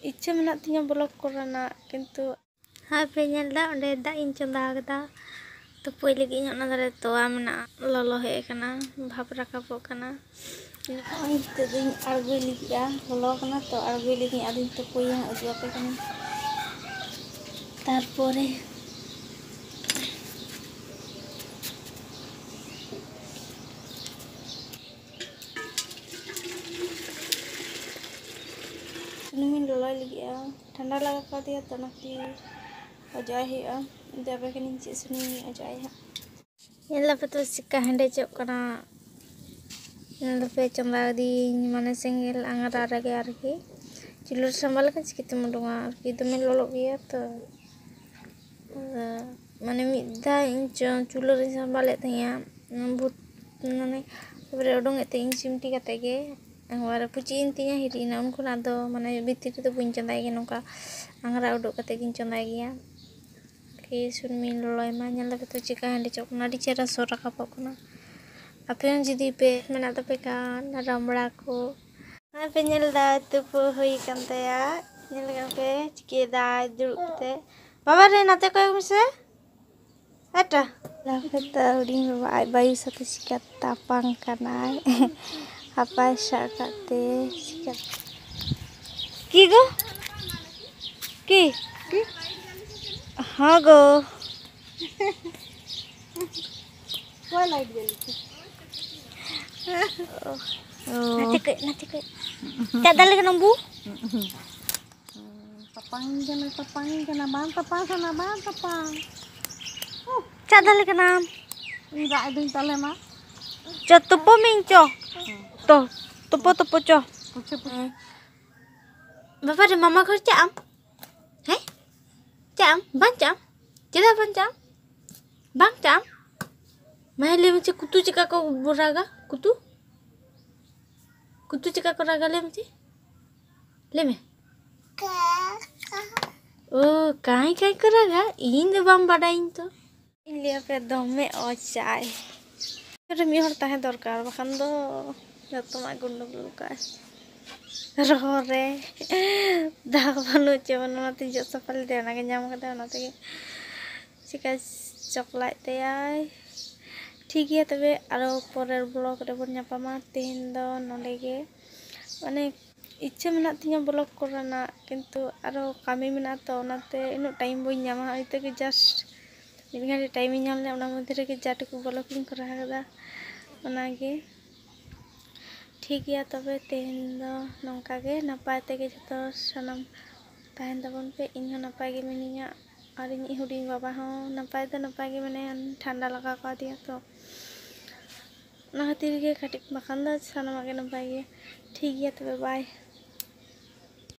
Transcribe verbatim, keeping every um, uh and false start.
ᱤᱪᱪᱷᱟᱹ ᱢᱮᱱᱟᱜ ᱛᱤᱧᱟᱹ ᱵᱞᱚᱜ ᱠᱚᱨᱮᱱᱟᱜ, ᱠᱤᱱᱛᱩ ᱦᱟᱸᱜ ᱯᱮ ᱧᱮᱞ ᱮᱫᱟ, ᱚᱸᱰᱮ ᱫᱟᱜ ᱤᱧ ᱪᱚᱸᱫᱟ ᱟᱠᱟᱫᱟ᱾ ᱛᱩᱯᱩᱭ ᱞᱟᱹᱜᱤᱫ ᱤᱧ᱾ ᱚᱱᱟ ᱫᱟᱨᱮ ᱛᱚᱣᱟ ᱢᱮᱱᱟᱜᱼᱟ, ᱞᱚᱞᱚ ᱦᱮᱡ ᱟᱠᱟᱱᱟ, ᱵᱷᱟᱯ ᱨᱟᱠᱟᱵᱚᱜ ᱠᱟᱱᱟ᱾ ᱱᱚᱜᱼᱚᱭ ᱱᱤᱛᱚᱜ ᱫᱚᱧ ᱟᱬᱜᱚᱭ ᱞᱟᱹᱜᱤᱫᱼᱟ, ᱞᱚᱞᱚ ᱠᱟᱱᱟ ᱛᱚ, ᱟᱬᱜᱚᱭ ᱞᱟᱹᱜᱤᱫ ᱟᱫᱚᱧ ᱛᱩᱯᱩᱭᱟ ᱦᱟᱸᱜ, ᱩᱫᱩᱜ ᱟᱯᱮ ᱠᱟᱹᱱᱟᱹᱧ᱾ ᱛᱟᱨᱯᱚᱨᱮ ᱥᱩᱱᱩᱢᱤᱧ ᱞᱚᱞᱚᱭ ᱞᱟᱹᱜᱤᱫᱼᱟ, ᱴᱷᱟᱱᱰᱟ ᱞᱟᱜᱟᱣ ᱠᱟᱣᱫᱮᱭᱟ ᱛᱚ, ᱚᱱᱟᱛᱮ ᱚᱡᱚᱜ ᱟᱭ ᱦᱩᱭᱩᱜᱼᱟ᱾ ᱟᱫᱚ ᱟᱯᱮ ᱠᱟᱹᱱᱟᱹᱧ ᱪᱮᱫ ᱥᱩᱱᱩᱢᱤᱧ ᱚᱡᱚᱜ ᱟᱭᱟ ᱦᱟᱸᱜ᱾ ᱧᱮᱞ ᱫᱟᱯᱮ ᱛᱚ ᱪᱮᱫᱠᱟ ᱦᱮᱸᱰᱮᱡᱚᱜ ᱠᱟᱱᱟ᱾ ᱧᱮᱞ ᱫᱟᱯᱮ ᱪᱚᱸᱫᱟ ᱠᱟᱹᱫᱤᱧ, ᱢᱟᱱᱮ ᱥᱮᱸᱜᱮᱞ ᱟᱸᱜᱽᱨᱟ ᱨᱮᱜᱮ ᱟᱨᱠᱤ᱾ ᱪᱩᱞᱦᱟᱹ ᱨᱮ ᱥᱟᱢᱵᱟᱣ ᱞᱮᱠᱷᱟᱱ ᱪᱤᱠᱟᱹᱛᱮᱢ ᱩᱰᱩᱝᱟ ᱟᱨᱠᱤ, ᱫᱚᱢᱮ ᱞᱚᱞᱚᱜ ᱜᱮᱭᱟ ᱛᱚ᱾ ᱟᱫᱚ ᱢᱟᱱᱮ ᱢᱤᱫ ᱫᱷᱟᱣ ᱤᱧ ᱪᱚ-, ᱪᱩᱞᱦᱟᱹ ᱨᱤᱧ ᱥᱟᱢᱵᱟᱣ ᱞᱮᱫ ᱛᱟᱦᱮᱸᱜᱼᱟ, ᱵᱷᱩᱛ-, ᱢᱟᱱᱮ ᱛᱟᱨᱯᱚᱨᱮ ᱩᱰᱩᱝᱮᱫ ᱛᱟᱦᱮᱸᱜ ᱤᱧ ᱪᱤᱢᱴᱤ ᱠᱟᱛᱮ ᱜᱮ᱾ ᱮᱠᱵᱟᱨᱮ ᱯᱩᱪᱤᱡ ᱮᱱ ᱛᱤᱧᱟ, ᱦᱤᱨᱤᱡ ᱮᱱᱟ᱾ ᱩᱱ ᱠᱷᱚᱱᱟᱜ ᱫᱚ ᱢᱟᱱᱮ ᱵᱷᱤᱛᱤᱨ ᱨᱮᱫᱚ ᱵᱟᱹᱧ ᱪᱚᱸᱫᱟᱭ ᱜᱮᱭᱟ, ᱱᱚᱝᱠᱟ ᱟᱝᱜᱽᱨᱟ ᱩᱰᱩᱠ ᱠᱟᱛᱮ ᱜᱤᱧ ᱪᱚᱸᱫᱟᱭ ᱜᱮᱭᱟ᱾ ᱠᱤ ᱥᱩᱱᱩᱢᱤᱧ ᱞᱚᱞᱚᱭ ᱢᱟ᱾ ᱧᱮᱞ ᱫᱟᱯᱮ ᱛᱚ ᱪᱮᱠᱟ ᱦᱮᱸᱰᱮᱡᱚᱜ ᱠᱟᱱᱟ, ᱟᱹᱰᱤ ᱪᱮᱦᱨᱟ ᱥᱚ ᱨᱟᱠᱟᱵᱚᱜ ᱠᱟᱱᱟ᱾ ᱟᱯᱮ ᱦᱚᱸ ᱡᱩᱫᱤ ᱯᱮ ᱢᱮᱱᱟᱜ ᱛᱟᱯᱮ ᱠᱷᱟᱱ ᱨᱟᱢᱲᱟ ᱠᱚ᱾ ᱱᱚᱜᱼᱚᱭ ᱯᱮ ᱧᱮᱞ ᱮᱫᱟ, ᱛᱩᱯᱩ ᱦᱩᱭ ᱟᱠᱟᱱ ᱛᱟᱭᱟ᱾ ᱧᱮᱞ ᱠᱟᱜ ᱯᱮ ᱪᱤᱠᱟᱹᱭᱮᱫᱟᱭ ᱫᱩᱲᱩᱵ ᱠᱟᱛᱮ᱾ ᱵᱟᱵᱟ ᱨᱮ, ᱱᱟᱛᱮ ᱠᱚᱭᱚᱜ ᱢᱮᱥᱮ᱾ ᱮᱴᱟ᱾ ᱞᱟᱦᱟ ᱛᱮ ᱦᱩᱰᱤᱧ ᱵᱟᱵᱟ ᱟᱡ ᱵᱟᱭᱩ ᱥᱟᱛᱮ ᱪᱤᱠᱟ ᱛᱟᱯᱟᱝ ᱠᱟᱱᱟᱭ᱾ ᱦᱟᱯᱟᱭ ᱥᱟᱵ ᱠᱟᱜ ᱛᱮ ᱪᱤᱠᱟ᱾ ᱠᱤ ᱜᱚ? ᱠᱤ? ᱦᱚᱸ ᱜᱚ᱾ ᱚᱠᱚᱭ ᱞᱟᱭᱤᱴ ᱡᱟᱹᱞᱤ ᱠᱮᱫ? ᱚ᱾ ᱱᱟᱛᱮ ᱠᱟᱹᱡ, ᱱᱟᱛᱮ ᱠᱟᱹᱡ᱾ ᱪᱟᱜ ᱫᱟᱞᱮ ᱠᱟᱱᱟ ᱵᱩ? ᱛᱟᱯᱟᱝ ᱠᱟᱱᱟ, ᱛᱟᱯᱟᱝ ᱠᱟᱱᱟ, ᱵᱟᱝ ᱛᱟᱯᱟᱝ ᱠᱟᱱᱟ, ᱵᱟᱝ ᱛᱟᱯᱟᱝ᱾ ᱪᱟᱜ ᱫᱟᱞᱮ ᱠᱟᱱᱟᱢ? ᱤᱧ ᱨᱟᱜ ᱮᱫᱟᱹᱧ ᱛᱟᱞᱮ ᱢᱟ᱾ ᱪᱚ, ᱛᱩᱯᱩ ᱢᱮ ᱤᱧ, ᱪᱚ᱾ ᱦᱮᱸ᱾ ᱛᱚ, ᱛᱩᱯᱩ, ᱛᱩᱯᱩ, ᱪᱚ᱾ ᱯᱩᱪᱷᱟᱹ, ᱯᱩᱪᱷᱟᱹ᱾ ᱵᱟᱵᱟ ᱨᱮ, ᱢᱟᱢᱟ ᱜᱷᱚᱨ ᱪᱟᱜ ᱟᱢ? ᱦᱮᱸ? ᱪᱟᱜ ᱟᱢ? ᱵᱟᱝ ᱪᱟᱜ ᱟᱢ? ᱪᱮᱫᱟᱜ ᱵᱟᱝ ᱪᱟᱜ ᱟᱢ? ᱵᱟᱝ ᱪᱟᱜ ᱟᱢ? ᱢᱟ ᱞᱟᱹᱭ ᱢᱮᱥᱮ, ᱠᱩᱛᱩ ᱪᱮᱠᱟ ᱠᱚ ᱨᱟᱜᱟ? ᱠᱩᱛᱩ? ᱠᱩᱛᱩ ᱪᱮᱠᱟ ᱠᱚ ᱨᱟᱜᱟ? ᱞᱟᱹᱭ ᱢᱮᱥᱮ᱾ ᱞᱟᱹᱭ ᱢᱮ᱾ ᱚ, ᱠᱟᱸᱭ ᱠᱟᱸᱭ ᱠᱚ ᱨᱟᱜᱟ? ᱤᱧ ᱫᱚ ᱵᱟᱝ ᱵᱟᱰᱟᱭᱟᱹᱧ ᱛᱚ᱾ ᱤᱧ ᱞᱟᱹᱭ ᱟᱯᱮ, ᱫᱚᱢᱮ ᱚᱡᱟᱭ᱾ ᱨᱮ ᱢᱤᱫ ᱦᱚᱲ ᱛᱟᱦᱮᱸ ᱫᱚᱨᱠᱟᱨ, ᱵᱟᱠᱷᱟᱱ ᱫᱚ ᱡᱚᱛᱚᱱᱟᱜ ᱜᱩᱱᱰᱩ ᱜᱩᱞ ᱠᱟᱜᱼᱟᱭ᱾ ᱨᱚᱦᱚᱲ ᱨᱮ ᱫᱟᱜᱽ ᱵᱟᱹᱱᱩᱜ ᱪᱮ ᱵᱟᱹᱱᱩᱜ, ᱚᱱᱟᱛᱮᱧ ᱡᱚᱜ ᱥᱟᱯᱷᱟ ᱞᱮᱫᱮᱭᱟ, ᱚᱱᱟᱜᱮ ᱧᱟᱢ ᱠᱟᱫᱟ, ᱚᱱᱟ ᱛᱮᱜᱮ ᱪᱤᱠᱟ ᱪᱚᱠᱞᱟᱜ ᱛᱟᱭᱟᱭ᱾ ᱴᱷᱤᱠ ᱜᱮᱭᱟ, ᱛᱚᱵᱮ ᱟᱨᱚ ᱯᱚᱨᱮᱨ ᱵᱞᱚᱜ ᱨᱮᱵᱚᱱ ᱧᱟᱯᱟᱢᱟ᱾ ᱛᱮᱦᱮᱧ ᱫᱚ ᱱᱚᱸᱰᱮ ᱜᱮ, ᱢᱟᱱᱮ ᱤᱪᱪᱷᱟᱹ ᱢᱮᱱᱟᱜ ᱛᱤᱧᱟᱹ ᱵᱞᱚᱜ ᱠᱚᱨᱮᱱᱟᱜ, ᱠᱤᱱᱛᱩ ᱟᱨᱚ ᱠᱟᱹᱢᱤ ᱢᱮᱱᱟᱜᱼᱟ, ᱛᱚ ᱚᱱᱟᱛᱮ ᱩᱱᱟᱹᱜ ᱴᱟᱭᱤᱢ ᱵᱟᱹᱧ ᱧᱟᱢᱟ᱾ ᱦᱚᱭᱛᱳ ᱜᱮ ᱡᱟᱥᱴ ᱢᱤᱫ ᱜᱷᱟᱹᱲᱤᱡ ᱴᱟᱭᱤᱢᱤᱧ ᱧᱟᱢ ᱞᱮᱫᱟ, ᱚᱱᱟ ᱢᱚᱫᱽᱫᱷᱮ ᱨᱮᱜᱮ ᱡᱟ ᱴᱩᱠᱩ ᱵᱞᱚᱜ ᱤᱧ ᱠᱚᱨᱟᱣ ᱠᱟᱫᱟ, ᱚᱱᱟᱜᱮ᱾ ᱴᱷᱤᱠ ᱜᱮᱭᱟ, ᱛᱚᱵᱮ ᱛᱮᱦᱮᱧ ᱫᱚ ᱱᱚᱝᱠᱟ ᱜᱮ, ᱱᱟᱯᱟᱭ ᱛᱮᱜᱮ ᱡᱚᱛᱚ ᱥᱟᱱᱟᱢ ᱛᱟᱦᱮᱱ ᱛᱟᱵᱚᱱ ᱯᱮ᱾ ᱤᱧ ᱦᱚᱸ ᱱᱟᱯᱟᱭ ᱜᱮ ᱢᱤᱱᱟᱹᱧᱟ ᱟᱨ ᱤᱧᱤᱡ ᱦᱩᱰᱤᱧ ᱵᱟᱵᱟ ᱦᱚᱸ ᱱᱟᱯᱟᱭ ᱫᱚ ᱱᱟᱯᱟᱭ ᱜᱮ ᱢᱮᱱᱟᱭᱟ, ᱴᱷᱟᱱᱰᱟ ᱞᱟᱜᱟᱣ ᱠᱟᱣᱫᱮᱭᱟ ᱛᱚ᱾ ᱚᱱᱟ ᱠᱷᱟᱹᱛᱤᱨ ᱜᱮ ᱠᱟᱹᱴᱤᱡ, ᱵᱟᱠᱷᱟᱱ ᱫᱚ ᱥᱟᱱᱟᱢᱟᱜ ᱜᱮ ᱱᱟᱯᱟᱭ ᱜᱮᱭᱟ᱾ ᱴᱷᱤᱠ ᱜᱮᱭᱟ, ᱛᱚᱵᱮ ᱵᱟᱭ᱾